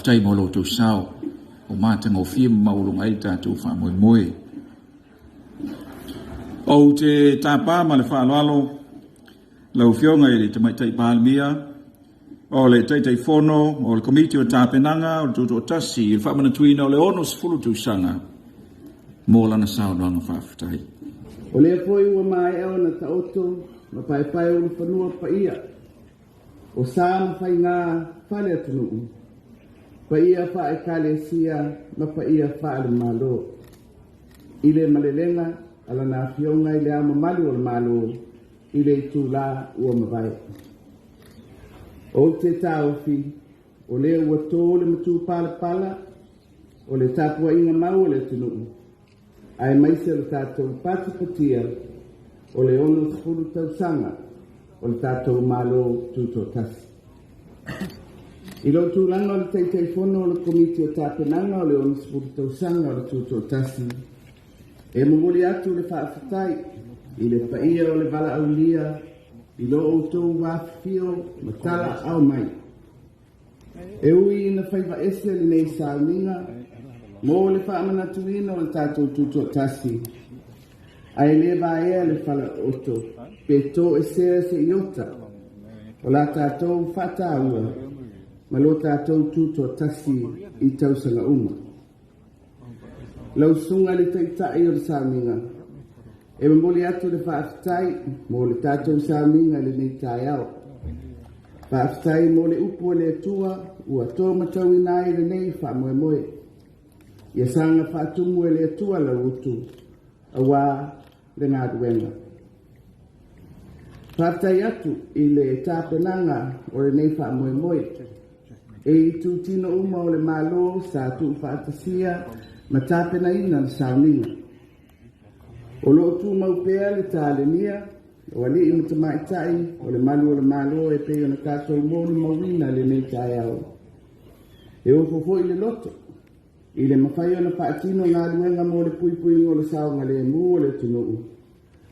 Faafetai mo lo outou sao ua matagofie ma maualuga ai le tatou faamoemoe. Ou te tapa ma le faaaloalo lau Afioga i le Tamaitai Palemia o le Taitaifono o le Komiti o Tapenaga o le Tutoatasi i le faamanatuina o le 60 tausaga mo lana saunoaga faafetai. O lea foi ua maea ona taoto ma paepaeulufanua paia o sa ma faiga faale-atunuu, paia faale-Ekalesia ma paia faale-Malo, i le malelega a Lana Afioga i Le Ao Mamalu o le Malo i le itula ua mavae. Ou te taofi o lea ua to le matupalapala o le tapuaiga mau a le atunuu, aemaise o le tatou patipatia o le 60 tausaga o le tatou Malo Tutoatasi. I lou tulaga o le Taitaifono o le Komiti o Tapenaga o le 60 tausaga o le Tutoatasi, e momoli atu le faafetai i le paia o le valaaulia i lo outou afifio ma talaao mai. E ui ina faiva ese lenei sauniga mo le faamanatuina o le tatou tutoatasi, ae le vaea le falaooto pe toesea se iota o la tatou faataua ma lo tatou tutoatasi i tausaga uma. Lau susuga i le Taitai o le sauniga, e momoli atu le faafetai mo le tatou sauniga i lenei taeao. Faafetai mo le upu a le Atua ua tōmatauina ai lenei faamoemoe. Ia saga faatumu e le Atua lau utu aua le galuega. Faafetai atu i le tapenaga o lenei faamoemoe. E itutino uma o le Malo sa tuufaatasia ma tapenaina le sauniga. O lo o tumau pea le talenia o alii ma tamaitai o le malu o le Malo e pei ona tatou molimauina lenei taeao. E ofo foi le loto i le mafai ona faatino galuega mo le puipuiga o le saogalemu o le atunuu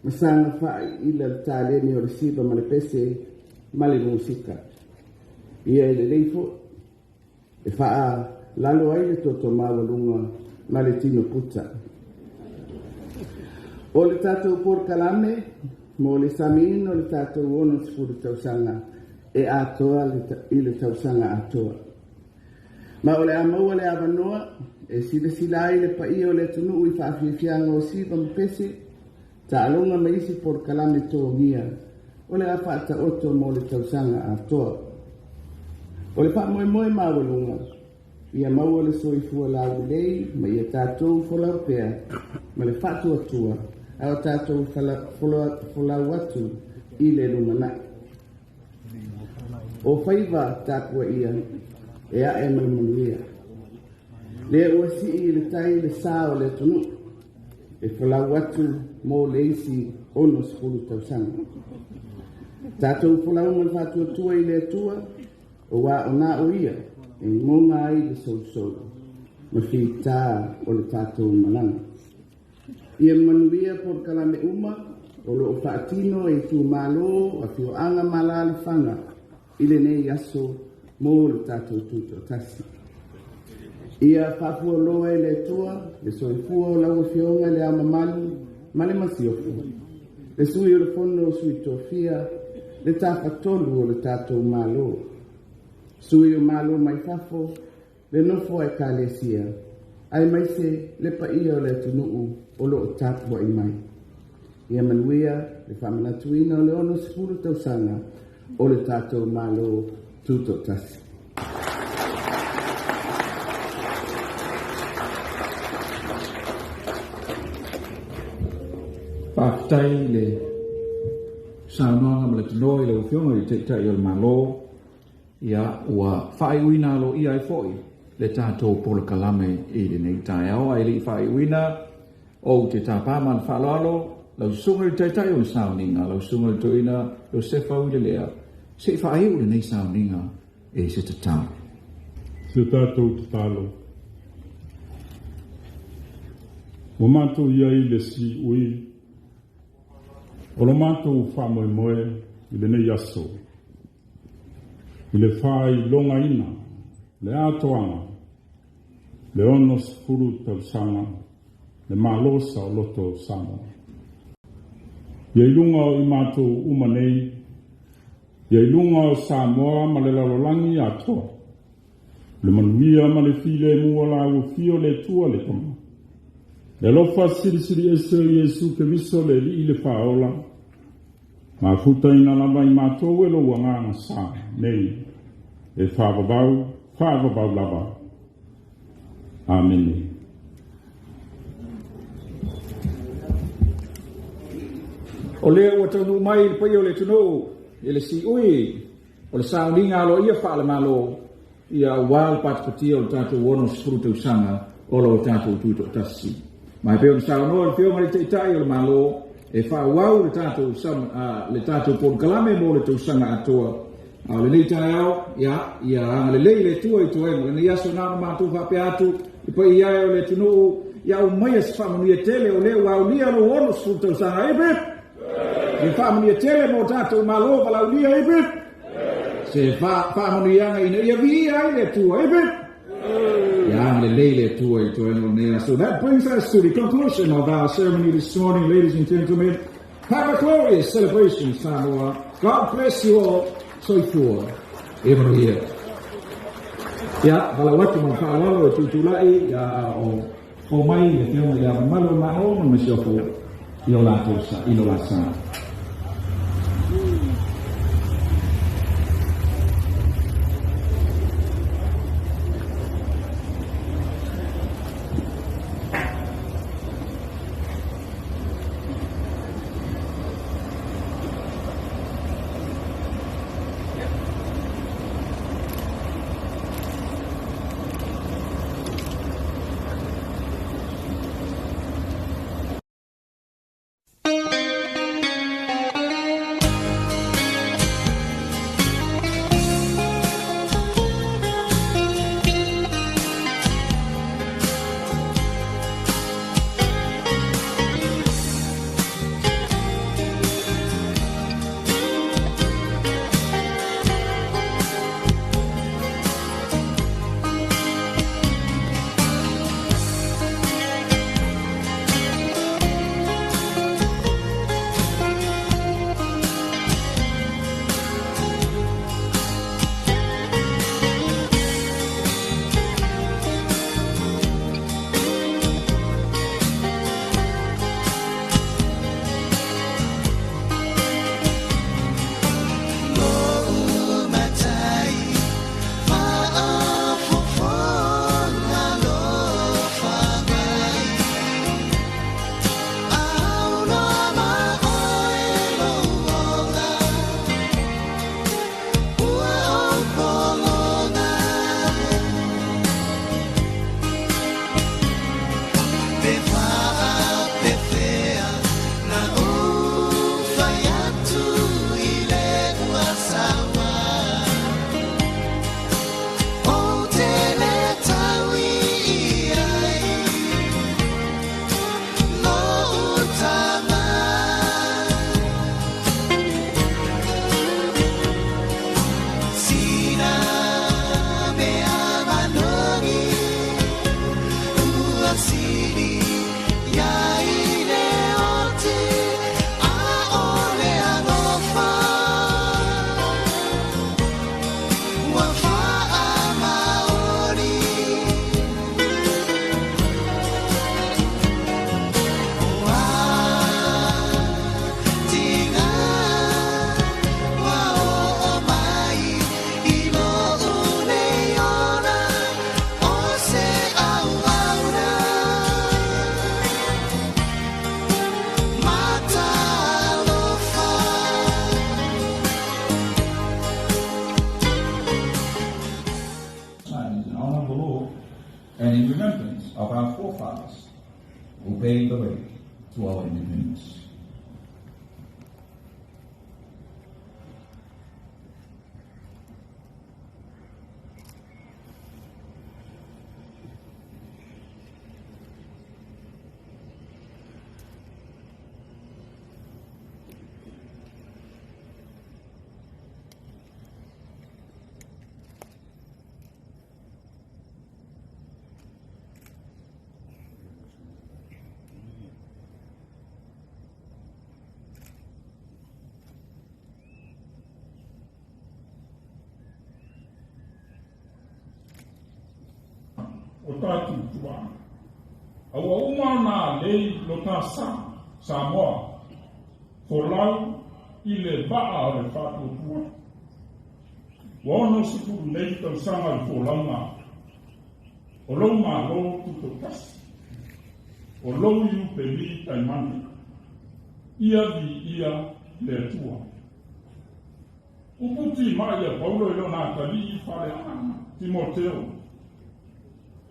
ma saga faaiila le taleni o le siva ma le pese ma le musika. Ia e lelei foi e faalalo ai le toto maualuga ma le tino puta. O le tatou polokalame mo le samiina o le tatou 60 tausaga e atoa i le tausaga atoa. Ma o le a maua le avanoa e silasila ai le paia o le atunuu i faafiafiaga o siva ma pese, taaloga ma isi polokalame togia o le a faataoto mo le tausaga atoa. O le faamoemoe maualuga, ia maua le soifua laulelei ma ia tatou folau pea ma le faatuatua a o tatou folau atu i le lumanai. O faiva tapuaia e ae ma le manuia. Lea ua sii i le tai le sa o le atunuu e folau atu mo le isi 60 tausaga. Tatou folau ma le faatuatua i le Atua, aua o na o ia e goga ai le sousou ma fita o le tatou malaga. Ia manuia polokalame uma o lo o faatino e itumalo, afioaga ma alaalafaga i lenei aso mo le tatou tutoatasi. Ia faafualoa e le Atua le soifua o lau Afioga i Le Ao Mamalu ma le Masiofo, le Sui o le Fono o Sui Tofia, le Tafatolu o le tatou Malo, Sui o Malo mai fafo, le nofo a Ekalesia, aemaise le paia o le atunuu o lo o tapuai mai. Ia manuia le faamanatuina o le 60 tausaga o le tatou Malo Tutoatasi. Faafetai i le saunoaga ma le tanoa i lau Afioga i le Taitai o le Malo. Ia, ua faaiuina aloaia ai foi le tatou polokalame i lenei taeao. Ae le i faaiuina, ou te tapa ma le faaaloalo lau Susuga i le Taitai o le Sauniga, lau Susuga i le Toeaina Iosefa Uilelea, se i faaiu lenei sauniga e se tatalo. Se tatou tatalo. Ua matou i ai i le siui o lo matou faamoemoe i lenei aso, i le faailogaina. le atoaga le 60 tausaga le Malo Saoloto o Samoa. Ia i luga o i matou uma nei, ia i luga o Samoa ma le lalolagi atoa, le manuia ma le filemu o la ua fio le Atua le Tama. Le alofa silisili ese o Iesu Keriso le Alii le Faaola, mafutaina lava i matou e lou agaga sa nei, e faavavau, faavavau lava. Amene. O lea ua taunuu mai le paia o le atunuu i le siui o le sauniga aloaia faale-Malo ia aua le patipatia o le tatou 60 tausaga o lo tatou tutoatasi. Ma e pei ona saunoa le Afioga i le Taitai o le Malo e faaauau le tatou polokalame mo le tausaga atoa. A o lenei taeao, ia agalelei le Atua i toega o lenei aso na ona matou faapea atu i paia e o le atunuu, ia aumaia se faamanuia tele o lea ua aulia lou 60 tausaga. Hip hip! Ia faamanuia tele mo tatou Malo valaaulia. Hip hip! Se faamanuiaga ina ia viia ai le Atua. Hip hip! Ia agalelei le Atua i toega o lenei aso. That brings us to the conclusion of our ceremony this morning, ladies and gentlemen. Have a glorious celebration, Samoa. God bless you all. Soifua. E manuia. Ia, valaau atu ma le faaaloalo e tuitulai ia o fou mai le Afioga i Le Ao Mamalu o le Malo ma le Masiofo i o latou sa, i lo la sa. In honor of the Lord and in remembrance of our forefathers who paved the way to our independence. o tatou tuaa. A ua uma ona alei lo ta sa, Samoa, folau i le vaa o le faatuatua. Ua 60 nei tausaga le folauga o lou Malo Tutoatasi, o lou Iupeli Taimane, ia viia le Atua. Upu timai a Paulo i lona atalii faaleagaga, Timoteo,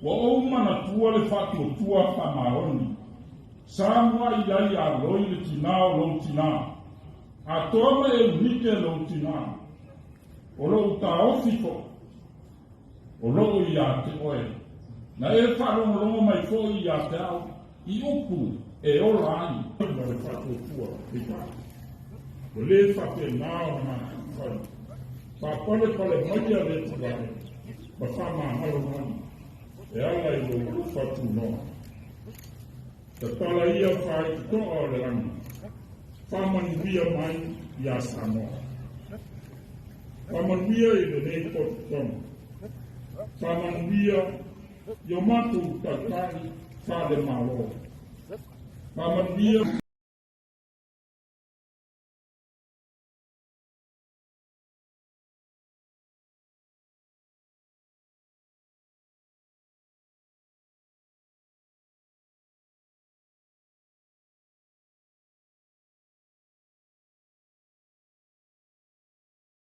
Ua ou manatua le faatuatua faamaoni sa muai ai a Loi le tinā o lou tinā, atoa ma Eunike lou tinā, o lou taofi foi o loo iā te oe, na e faalogologo mai foi iā te au i upu e ola ai. Ma le faatuatua peitai, ua lē faapena ona matou fai. Faapalepale maia le Atua ma faamagalo mai e ala i lou alofa tunoa. Tatala ia faitotoa o le lagi, faamanuia mai iā Samoa. Faamanuia i lenei potopotoga. Faamanuia i o matou taitai faale-Malo. Faamanuia.